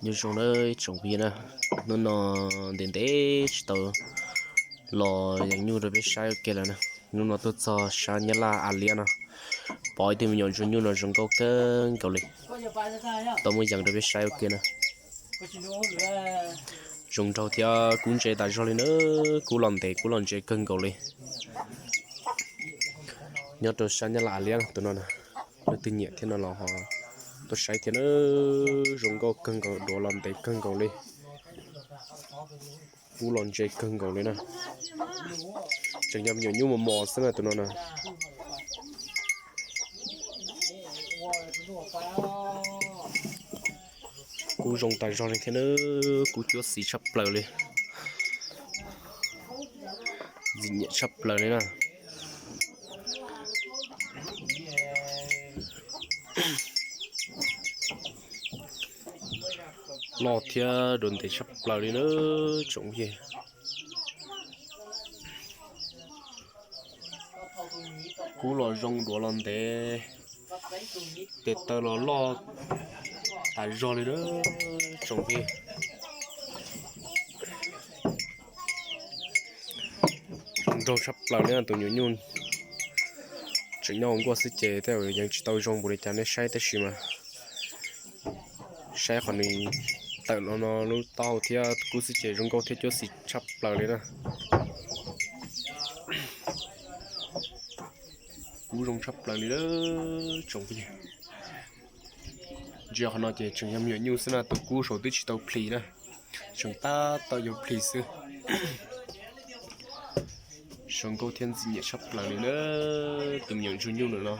Nyob zoo na ib tsoom phooj ywg na, hnub no ntev ntev tsis tau los yees nyuj rau peb saib ua ke lawm na. Hnub no tuaj txog sab Nyab Laj A Liab no, pom ib tug me nyuam ntsuag nyuj no zoo nkauj kawg nkaus li, tau muab yees rau peb saib ua ke na. Zoo nraug thiab kub ntse tas zog li na, kub los ntev kub los ntse kawg nkaus li. Nyob rau sab Nyab Laj A Liab tus no na, leej twg nyiam thiab no los ho tuaj saib thiab na. Zoo nkauj kawg nkaus, duav los ntev kawg nkaus li, kub los ntse kawg nkaus li na. Tseem yog me nyuam nyuj mos mos xwb na tus no na. Kub zoo tas zog li thiab na, kub cuab xis tshaj plaws li, ntxim nyiam tshaj plaws li na. Loj thiab duav ntev tshaj plaws li na tsoom phooj ywg. Kub los zoo duav los ntev, tes taw los loj tas zog li na tsoom phooj ywg. Zoo nraug tshaj plaws li tus me nyuam nyuj. Tseem nyob hauv nkuaj xwb ces tej zaum yees tsis tau zoo npaum li cas nej saib tab sis mas saib qhov nws tawm los no lub taub hau thiab kub xwb ces zoo nkauj thiab cuab xis tshaj plaws li na. Kub zoo tshaj plaws li na tsoom phooj ywg. Ntsia qhov no ces tseem yog me nyuam nyuj xwb na, tus kub saum twb tsis tau plhis na, tseem tab tom yuav plhis xwb. Zoo nkauj thiab ntxim nyiam tshaj plaws li na, tus me nyuam ntsuag nyuj no,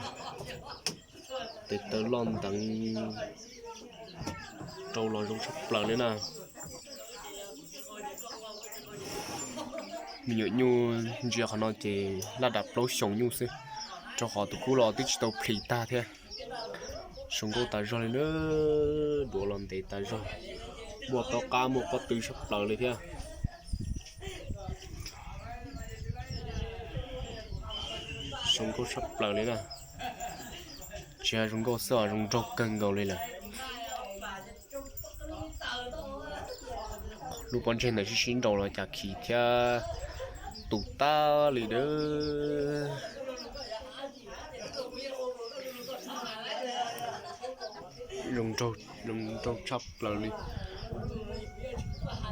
tes taw loj nteev, rau los zoo tshaj plaws li na. Me nyuam nyuj ntsia qhov no ces laj dam plaub xyoos nyuj xwb, rau qhov tus kub los twb tsis tau plhis tag thiab. Zoo nkauj tas zog li na, duav los ntev tas zog, muaj tob qab muaj pob tw tshaj plaws li thiab. Zoo nkauj tshaj plaws li na. Tsis yog zoo nkauj xwb os, zoo nraug kawg nkaus li lawm. Lub pob ntseg ntawd sib sib nraus los cas khi thiab tu tag li na. Zoo nraug tshaj plaws li.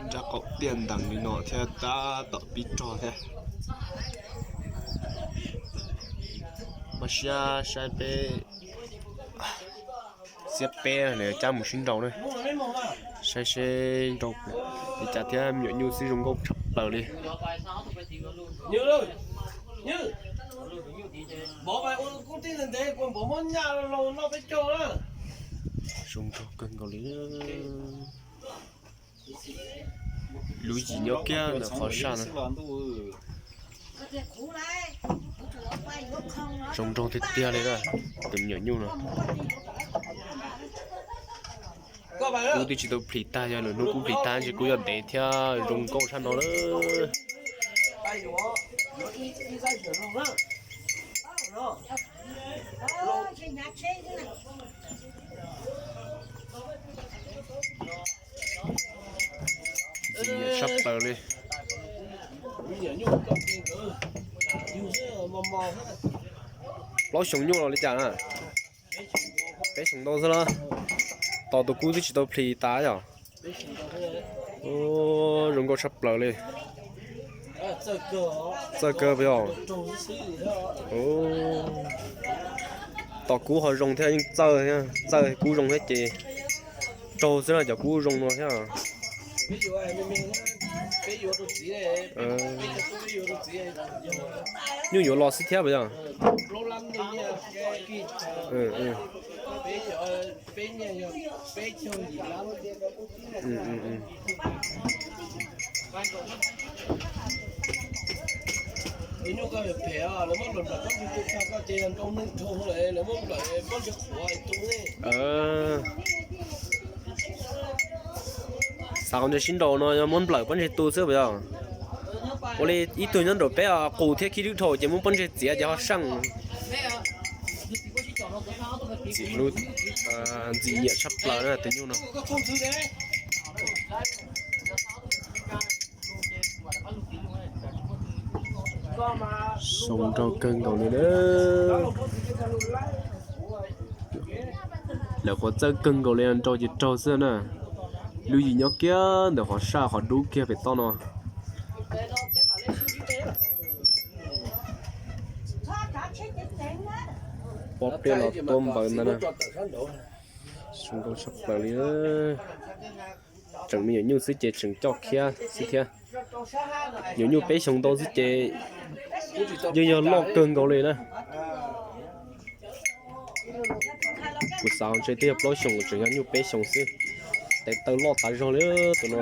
Nrab qaum tiaj ntees li no thiab tab tom pib rog thiab. Mas siab saib peb, xiab peb lawv cab mus sib nraus na. Saib seb nraus li cas thiab, me nyuam nyuj xwb zoo nkauj tshaj plaws li. Zoo nraug kawg nkaus li. Lub yim nyob kiag ntawm qhov saj na. Zoo nraug tiag tiag li na, tus me nyuam nyuj no. Kub twb tsis tau plhis tag, yog lwm hnub kub plhis tag ces kub yuav ntev thiab zoo nkauj tshaj no lawm. Ntxim nyiam tshaj plaws li. Plaub xyoos nyuj los li cas na? Peb xyoos ntau xwb los? Tos tus kub twb tsis tau plhis tas yom? Zoo nkauj tshaj plaws li. Txawj kawg puas yog? Tos kub ho zoo thiab yeej txawj thiab, txawj kub zoo thiab ces raug xwb na, cov kub zoo no thiab. Nyuj yuav los xwb thiab puas yog? Xav qhov ntawd sib nraus no yog muab nplawm pob ntseg tu xwb puas yog? Ua li ib tug nyob nraum peb qus thiab khib lwb dhau ces muab pob ntseg txiav ces ho seej. Ntxim hlub, ntxim nyiam tshaj plaws na tus nyuj no. Xyoo nraug kawg nkaus li na. Lawv qhuav txawj kawg nkaus li, nrau ces raug xwb na. Lub yim nyob kiag ntawm qhov saj qhov dub kiag pem toj no. Pob peb los tuaj npaws ntag na. Xyoo nraug tshaj plaws li. Tseem me nyuam nyuj xwb ces tseem coj khiab xwb thiab. Nyuam nyuj peb xyoos ntau xwb ces yeej yog loj kawg nkaus li na. Kuv xav ntshe twb yog plaub xyoos, tseem yog nyuj peb xyoos xwb. Tes taw loj tas zog li tus no.